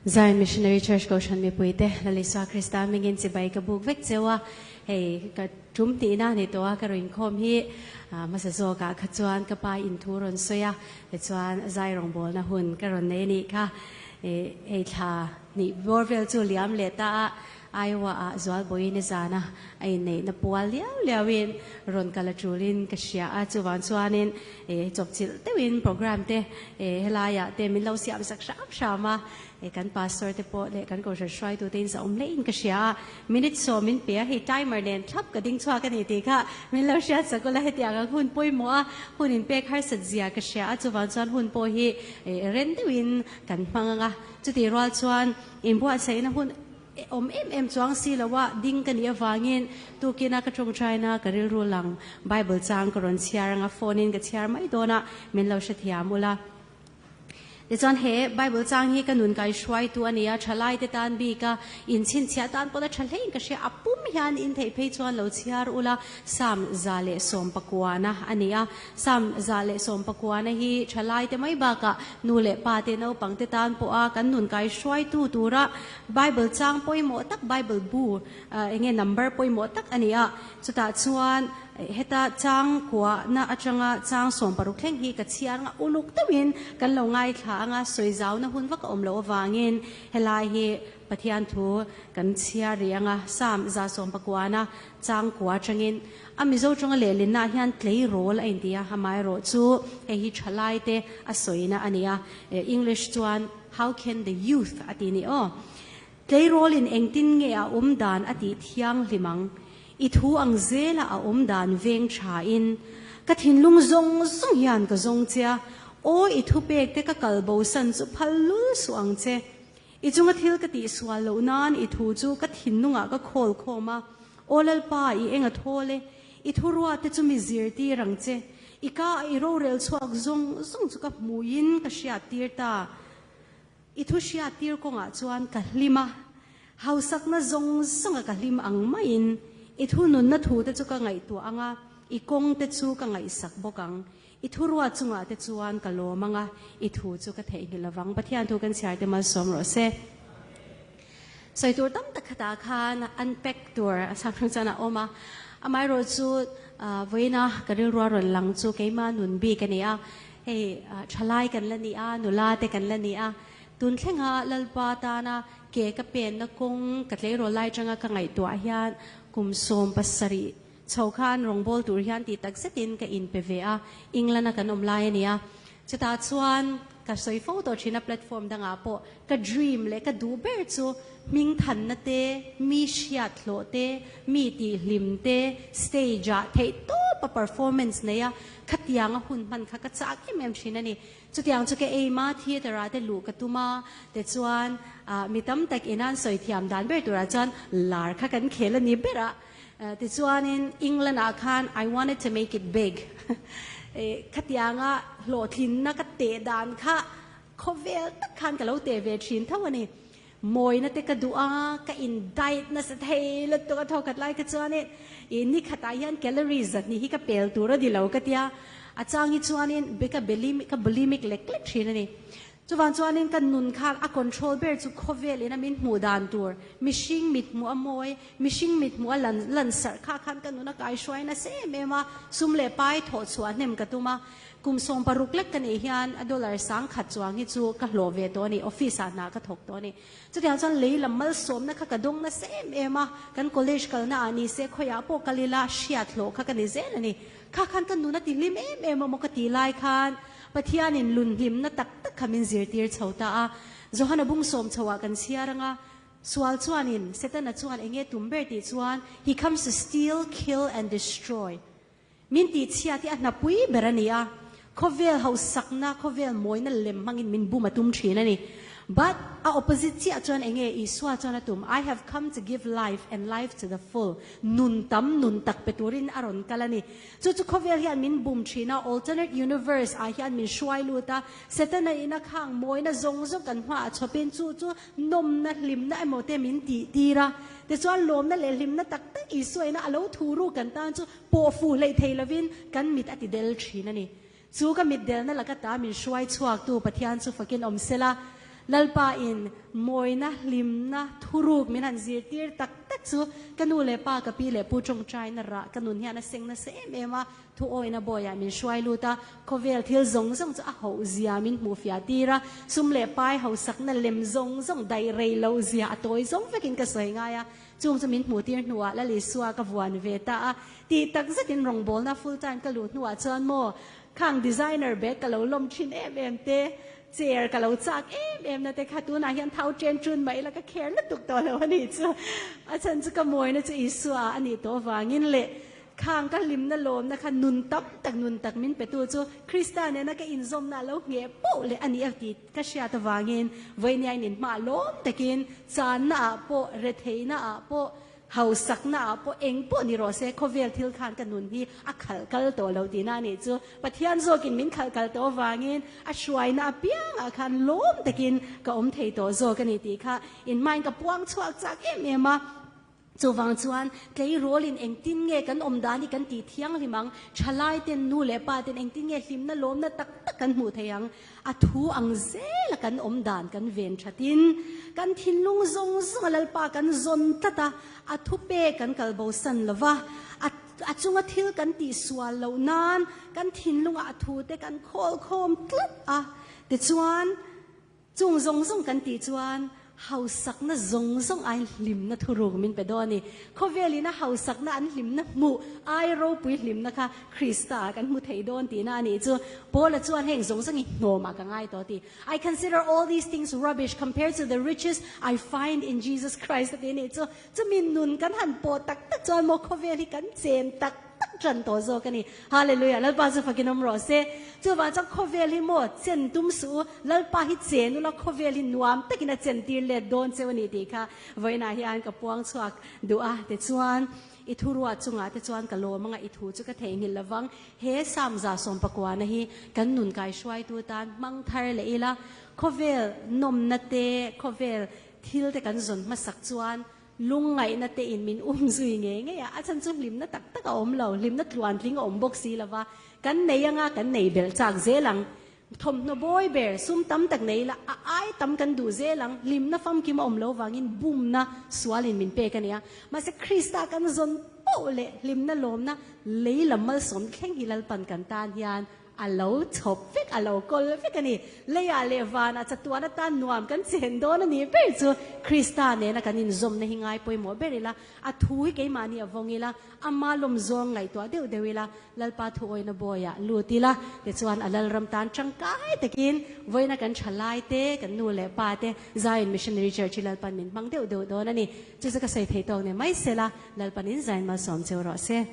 Zion Missionary Church Kohhran mipuite Lal Isua Krista hmingin chibai ka buk vek cheu a, hei ka tum tihna a ni tawh a, ka rawn inkhawm hi hmasa zawkah kha chuan ka pa in thu rawn sawi a, tichuan zai rawngbawlna hun ka rawn nei a nih kha, hei thla hnih bawr vel chu liam leh ta a, Iowa ah zualbawiin i zan a, a inneihna pual liau liauin rawn kal a tulin ka hria a, chuvang chuanin chawpchilh deuhin program te helaiah te min lo siam sak hram hram a, kan pastor te pawh leh kan kohhran hruaitu te in zahawm hlein ka hria a, minute sawm min pe a, hei timer nen thlap ka ding chhuak a ni tih kha min lo hriat sak ula, hetiang ang hun pawimawh a hun inpek harsat zia ka hria a, chuvang chuan hun pawh hi ren deuhin kan hmang ang a, chutih rual chuan inbuatsaihna hun Awm em em chuang si lo a, ding ka nih avangin tukina ka tawngtaina ka rilru lang Bible chang ka rawn chhiar anga phone in ka chhiar mai dawn a, min lo hrethiam ula. Tichuan he Bible chang hi ka nun kai hruaitu a ni a, thalai te tan bik a, inchhinchhiah tan pawh la tha hlein ka hria, a pum hian in theih phei chuan lo chhiar ula, Psalm 119 a ni a, Psalm 119 hi thalai te mai bakah nu leh pa te naupang te tan pawha kan nun kai hruaitu tura Bible chang pawimawh tak, Bible bu enge number pawimawh tak a ni a. Chutah chuan heta chang kuahna atanga chang 16 thleng hi ka chhiar anga uluk deuhin kan lo ngaithla anga sawi zauna hun vak a awm loh avangin helai hi Pathian thu kan chhiar rih anga Psalm 119 chang kua atangin a Mizo tawnga lehlinnaah hian tleirawl a inti a, amaherawh chu hei hi thalaite a sawina a ni a, English chuan How can the youth a ti ni aw. Tleirawlin engtin nge a awm dan a tih thianghlim ang? I thu ang zela a awm dan veng tha in ka thinlung zawng zawng hian ka zawng che a, aw i thupek te ka kal bosan chu phal lul suh ang che. I chunga thil ka tih sual loh nan i thu chu ka thinlungah ka khawl khawm a, aw Lalpa i eng a thawl e, i thuruate chu mi zirtir ang che. I ka a i rorel chhuak zawng zawng chu ka hmuiin ka hriattir ta. I thu hriattir kawngah chuan ka hlim a, hausakna zawng zawnga ka hlim ang maiin i thu nunna thute chu ka ngaihtuah ang a, i kawngte chu ka ngaihsak bawk ang. I thu ruat chungah te chuan ka lawm ang a, i thu chu ka theihnghilh lovang. Pathian thu kan chhiar te malsawm rawh se. Sawi tur tam tak khatah khan unpack tur a chhak hrang chuan a awm a, amaherawh chu vawiina ka rilrua rawn lang chu keima nun bik a ni a, hei thalai kan la ni a, nula te kan la ni a, tun thlenga Lalpa tana ke ka penna kawng ka tleirawl lai atanga ka ngaihtuah hian kum 17 chho khan rawngbâwl tur hian tih tak zetin ka inpe ve a, England-a kan awm lai a ni a, chutah chuan Ka sawi fo tawh thin a platform dangah pawh ka dream leh ka duh ber chu hming thanna te, mi hriat hlawh te, mi tih hlim te, stage ah theih tawp a performance nei a khatiang a hun hman kha ka chak em em thin a ni. Chutiang chu ka aim a, theatre ah te luh ka tum a, tichuan mi tam tak ina an sawi thiam dan ber turah chuan lar kha kan khel a ni ber a. Tichuanin England ah khan I wanted to make it big khatianga hlawhtlinna ka teh dan kha khawvel tak khan ka lo teh ve thin tho a ni. Mawina te ka duh a, ka in diet nasa thei lutuk a thawkhat lai kha chuanin ih ni khatah hian calories zahnih hi ka pel tur a ni lo ka tia, a chang hi chuanin ka ka bulimic lek lek thin a ni. Chuvang chuanin ka nun kha a control ber chu khawvel ina min hmuh dan tur, mihring mit hmuh a mawi, mihring mit hmuh a lan lan sarh kha khan ka nun a kaihruai nasa em em a, sum leh pai thawh chhuah hnem ka tum a. Kum 16 lek ka nih hian a dollar 1000 chuang hi chu ka hlawh ve tawh a ni, office ah hna ka thawk tawh a ni. Chutiang chuan lei lam malsawmna kha ka dawng nasa em em a, kan college kalna ah ni se khawiah pawh kal ila hriat hlawh kha ka ni zel a ni. Kha khan ka nun a ti hlim em em a maw ka tih lai khan Pathianin lun hlimna tak tak kha min zirtir chho ta a. Johana bung sawm chhoah kan chhiar ang a, Sual chuanin Setana chuan eng nge tum ber tih chuan, He comes to steal, kill and destroy. Min tihchhiat hi a hnapui ber a ni a, khawvel hausakna, khawvel mawina lem hmangin min bum a tum thin a ni. But a opposite chiah chuan eng nge Isua chuan a tum, I have come to give life and life to the full. Nun tam, nun tak pe turin a rawn kal a ni. Chu chu khawvel hian min bum thin a, alternate universe ah hian min hruai lut a, Setana ina khang mawina zawng zawng kan hmaah chhawpin chu chu nawmna, hlimna emaw te min tih tir a. Tichuan lawmna leh hlimna tak tak Isua ina a lo thu ru kan tan chu pawh fuh hleih thei lovin kan mit a ti del thin a ni. Chu ka mit delna laka ta min hruai chhuaktu Pathian chu fakin awm sela. Lalpa in mawina hlimna thuruk min han zirtir tak tak chu ka nu leh pa ka pi leh pu tawngtaina rah ka nun hian a seng nasa em em a, thu awina bawiah min hruai lut a, khawvel thil zawng zawng chu a hoh zia min hmuh fiah tir a, sum leh pai hausakna lem zawng zawng daih rei loh zia a tawi zawng vekin ka sawi ngai a, chung chu min hmuh tir hnuah Lal Isua ka vuan ve ta a, tih tak zetin rawngbawlna full time ka luh hnuah chuan maw khang designer bag ka lo lawm thin em em te, Chair ka lo chak em em na te kha tunah hian thau chen chun mah ila ka kher lutuk tawh lo a nih chu. A chhan chu ka mawina chu Isua a nih tawh avangin leh khang ka hlimna lawmna kha nun tam tak nun tak min petu chu Krista nena ka inzawmna a lo ngheh poh leh a nih a tih ka hriat avangin vawinia in inhma lawm takin channa ah pawh retheihna ah pawh Hausakna ah pawh eng pawh ni rawh se, khawvel thil khan ka nun hi a khalh kal tawh lo tihna a nih chu. Pathian zawkin min khalh kal tawh avangin a hruaina apiangah khan lawm takin ka awm thei tawh zawk a ni tih kha inhmain ka puang chhuak chak em em a. Chuvang chuan tleirawlin engtin nge kan awm dan hi kan tih thianghlim ang, thalai ten nu leh pa ten engtin nge hlimna lawmna tak tak kan hmuh thei ang, A thu ang zela kan awm dan kan ven thatin, kan thinlung zawng zawnga Lalpa kan zawn tlat a, a thu pek kan kal bosan lo va, a a chunga thil kan tihsual loh nan kan thinlungah a thute kan khawl khawm tlat a, tichuan chung zawng zawng kan tih chuan Hausakna zawng zawng ai hlimna thuruk min pe dawn a ni. Khawvelin a hausakna an hlimna hmuh ai ropui hlimna kha Krista ah kan hmu thei dawn tihna a nih chu. Paula chuan heng zawng zawng hi hnawmah ka ngai tawh a ti. I consider all these things rubbish compared to the riches I find in Jesus Christ a ti a nih chu. Chumi nun kan han pawh tak tak chuan maw khawvel hi kan chen tak tak tan tawh zawk a ni. Hallelujah! Lalpa chu fakin awm rawh se. Chuvang chuan khawvel hi maw chen tum suh u, Lalpa hi chen ula khawvel hi nuam takin a chen tir let dawn cheu a ni tih kha vawiinah hian ka puang chhuak duh a. Tichuan, i thuruah chungah te chuan ka lawm anga i thu chu ka theihnghilh lovang. He Samza sawmpakuana hi kan nun kaihruaitu tan hmang thar leh ila, khawvel nawmna te, khawvel thil te kan zawn hmasak chuan Lungngaihna te in min um zui ngei ngei a, a chhan chu hlimna tak tak a awm lo, hlimna tluantling a awm bawk si lo va, kan nei anga kan nei belh chak zel ang. Thawmhnaw bawi ber, sum tam tak nei ila a ai tam kan duh zel ang, hlimna famkim a awm lo vangin bumna sualin min pek a nia. Mahse Krista kan zawn poh leh hlimna lawmna lei lam malsawm thleng hi Lalpan kan tan hian A lo chhawp vek, a lo kawl vek a ni. Leiah leh vanah chatuan atan nuam kan chen dawn a nih ber chu Krista nena kan inzawmna hi ngai pawimawh ber ila, a thu hi keimahni a vawng ila, ama lawm zawng ngaihtuah deuh deuh ila, Lalpa thu awina bawiah lut ila, tichuan a Lalram tan tangkai takin vawiina kan thalai te, kan nu leh pa te Zion Missionary Church hi Lalpan min hmang deuh deuh dawn a ni. Chu chu ka sawi thei tawk nen mai sela, Lalpanin Zion malsawm cheu rawh se.